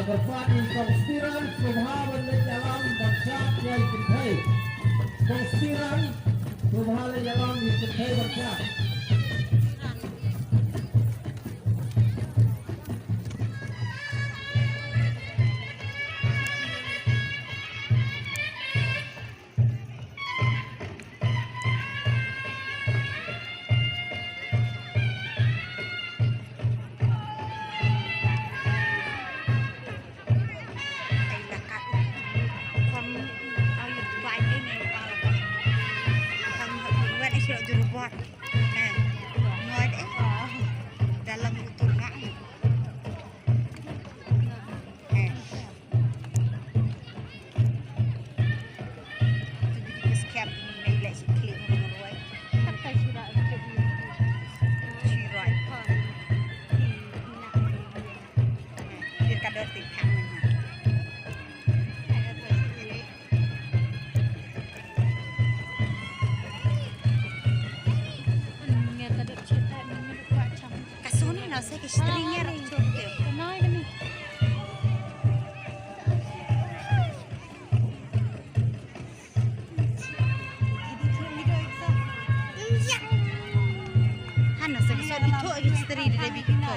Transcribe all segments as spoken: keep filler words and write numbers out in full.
Kyrpad ïa i Kong Spiran sngewbha ban leit ïalam ban shad ïa i kynthei. Kong Spiran sngewbha leit ïalam ïa i kynthei ban shad. Ka soni na se ki string er. Hana se ki soni to ki string de bi ki to.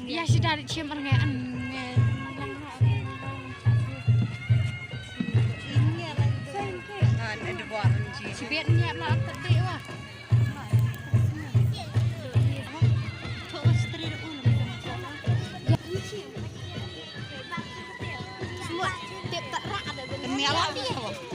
Ya shi dari chem ar ngai an ngai. An de bor ji. Chibet nyap la ap tadi wa. Tip tak rak ada. Kemialah dia.